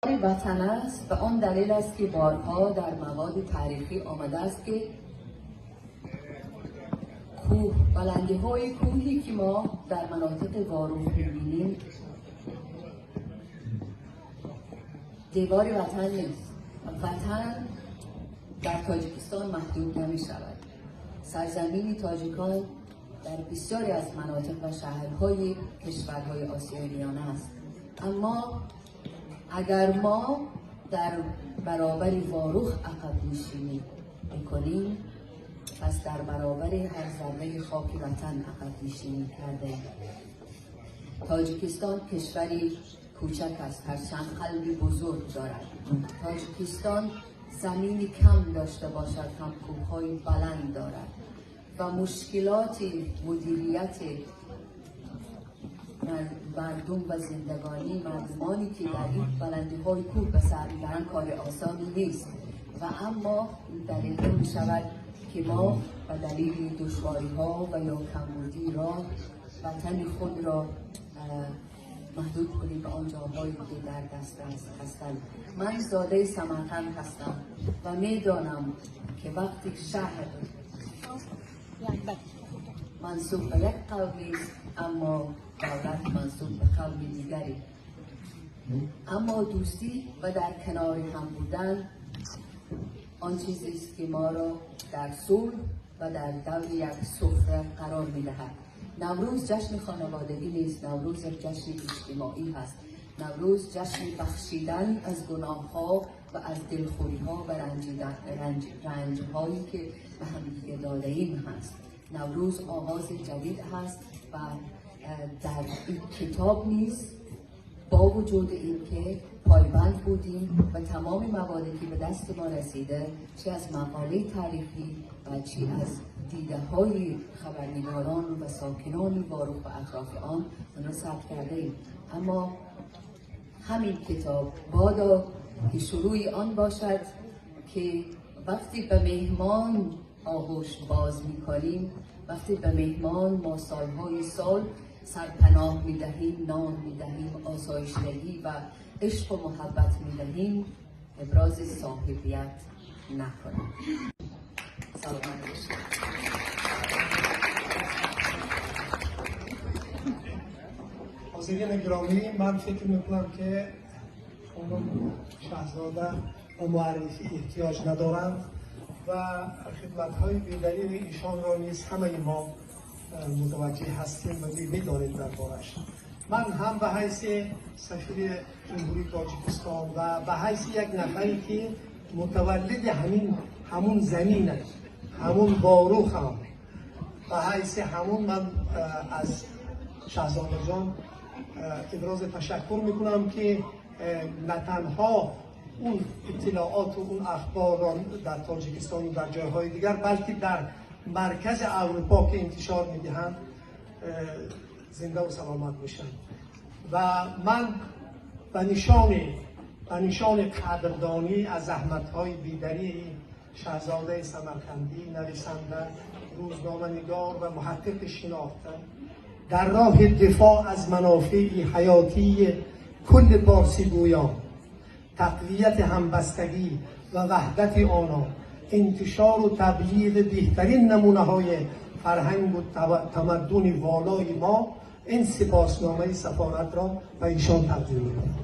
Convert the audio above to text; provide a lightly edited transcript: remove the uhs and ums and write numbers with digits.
Ватан аст, ба он далел аст, ки борҳо дар маводи таърихӣ омада аст, ки кӯҳ, баландиҳои кӯҳе ки мо дар минтақаи Ворух мебинем, девори ватан нест. Ватан дар Тоҷикистон маҳдуд намешавад. Сарзамини тоҷикон дар бисёре аз минтақаҳо ва шаҳрҳои кишварҳои Осиёи Миёна аст. Аммо агар мо дар баробари Ворух ақибнишинӣ мекунем, пас дар баробари ҳар зарраи хоки ватан ақибнишинӣ кардаем. Тоҷикистон кишвари хурд аст, ҳарчанд қалби бузург дорад. Тоҷикистон замини кам дошта бошад ҳам кӯҳҳои баланд дорад ва мушкилоти идоракунии мардум ва зиндагонии мардумоне ки дар ин баландиҳои кӯҳ ба сар мебаранд, кори осоне нест. Ва аммо ин далел намешавад, ки мо ба далели душвориҳо ва ё камбуди роҳ ватани худро маҳдуд кунем ба он ҷоҳое ки дар дастрас ҳастанд. Ман зодаи Самарқанд ҳастам ва медонам, ки вақте шаҳр мансуб ба як қавме аст, аммо давлат мансуб ба қавми дигаре, аммо дӯстӣ ва дар канори ҳам будан он чизест, ки моро дар сулҳ ва дар даври як сифра қарор медиҳад. Наврӯз ҷашни хонаводагӣ нест. Наврӯз як ҷашни иҷтимоӣ ҳаст. Наврӯз ҷашни бахшидан аз гуноҳҳо ва аз дилхориҳо ва ранҷидан, ранҷҳое ки ба ҳамдигар додаем ҳаст. Наврӯз оғози ҷадид ҳаст ва дар ин китоб низ бо вуҷуди инки пойбанд будем ва тамоми маводе ки ба дасти мо расида, чӣ аз мақолаи таърихӣ ва чӣ аз дидаҳои хабарнигорон ва сокинони Ворух ва атрофи он, онро сабт кардаем. Аммо ҳамин китоб бодо ки шурӯи он бошад, ки вақте ба меҳмон оғӯш боз мекунем, вақте ба меҳмон мо солҳои сол сарпаноҳ медиҳем, нон медиҳем, осоиштагӣ ва ишқу муҳаббат медиҳем, ибрози соҳибият накунем. Саломат бошед. Ҳозирини гиромӣ, ман фикр мекунам, ки хонум Шаҳзода ба муаррифӣ эҳтиёҷ надоранд ва хидматҳои бедареғи эшонро низ ҳамаи мо мутаваҷҷеҳ ҳастем ва медонем дар бораш. Ман ҳам ба ҳайси сафири Ҷумҳурии Тоҷикистон ва ба ҳайси як нафаре ки мутаваллиди ҳамун замин аст, ҳамун Ворух ҳам, ба ҳайси ҳамун ман аз Шаҳзодаҷон ибрози ташаккур мекунам, ки на танҳо он иттилоот ва он ахборро дар Тоҷикистон ва дар ҷойҳои дигар, балки дар маркази Аврупо ки интишор медиҳанд, зинда ва саломат бошанд. Ва ман ба нишони қадрдонӣ аз заҳматҳои бедареғи Шаҳзодаи Самарқандӣ, нависанда, рӯзноманигор ва муҳаққиқи шинохта дар роҳи дифоъ аз манофеи ҳаётии кулли порсигӯён, тақвияти ҳамбастагӣ ва ваҳдати онон, интишору таблиғи беҳтарин намунаҳои фарҳангу тамаддуни волои мо, ин сипосномаи сафоратро ба эшон тақдим мекунам.